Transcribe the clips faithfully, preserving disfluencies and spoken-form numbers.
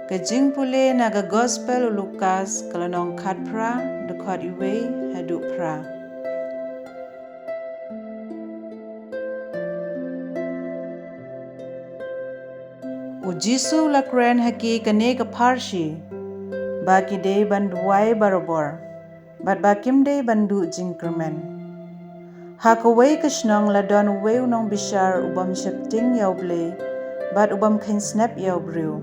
Ka jingpule na ka Gospel u Lukas, ka lynnong khatphra, dkhot iwei haduh phra. U Jisu u la kren ha ki kane ka pharshi, ba ki dei ban duwai barabor, bad ba kim dei ban duh jingkyrmen. Ha kawei ka shnong la don uwei u nongbishar u bym sheptieng ïa U Blei, bad u bym kheiñ snep ïa u briew.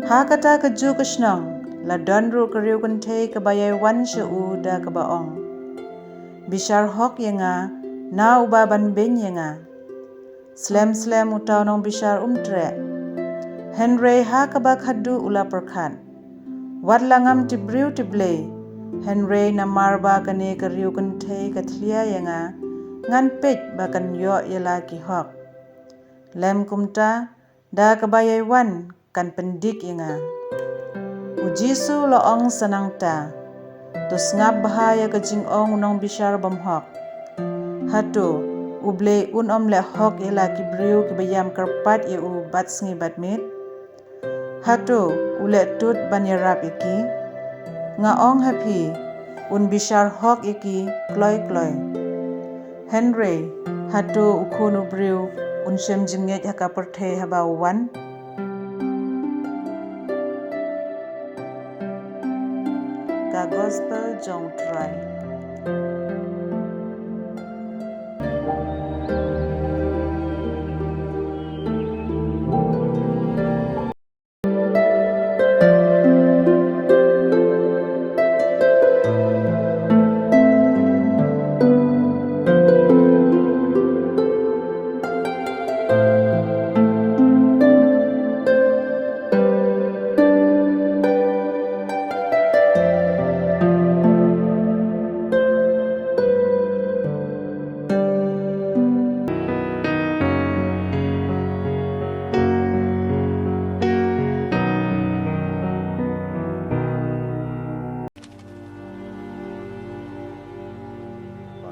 Ha kata kajuh ka shnong, la don ruh ka riewkynthei kaba ïai wan sha u da kaba ong: Bishar hok ïa nga, na uba ban beiñ ïa nga. Slem slem uta u nongbishar um treh. Hynrei ha kaba khadduh u la pyrkhat: Wat la ngam tip briew tip Blei, hynrei namar ba kane ka riewkynthei ka thlia ïa nga, ngan peit ba kan ïoh ïa la ki hok. Lem kumta, da kaba ïai wan, kan pyndik ïa nga. U Jisu u la ong sa nangta: To sngap bha ïa ka jingong u nongbishar bymhok. Hato U Blei un ym leh hok ïa la ki briew kiba ïam kyrpad ïa u bad sngi bad miet? Hato u leh tud ban ïarap ïa ki? Nga ong ha phi, un bishar hok ïa ki kloi kloi. Hynrei hato u Khun u Briew un shem jingngeit ha ka pyrthei haba u wan? Ka Gospel jong u Trai.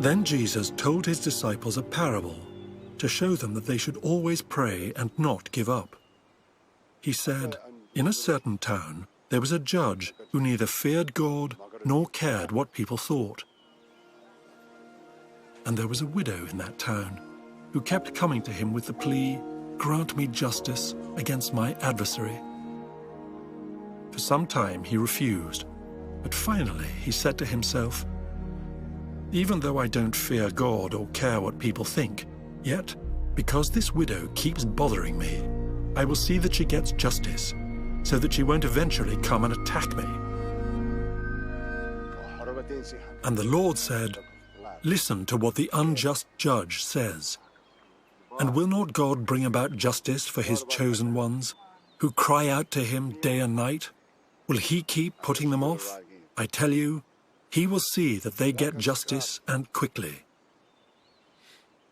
Then Jesus told his disciples a parable to show them that they should always pray and not give up. He said, "In a certain town there was a judge who neither feared God nor cared what people thought. And there was a widow in that town who kept coming to him with the plea, 'Grant me justice against my adversary.' For some time he refused, but finally he said to himself, 'Even though I don't fear God or care what people think, yet, because this widow keeps bothering me, I will see that she gets justice, so that she won't eventually come and attack me.' And the Lord said, 'Listen to what the unjust judge says. And will not God bring about justice for his chosen ones, who cry out to him day and night? Will he keep putting them off? I tell you, he will see that they get justice, and quickly.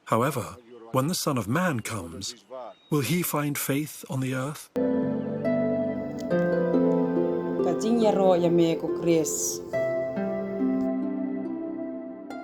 However, when the Son of Man comes, will he find faith on the earth?'" Ka jingïaroh ïa me ko Khrist.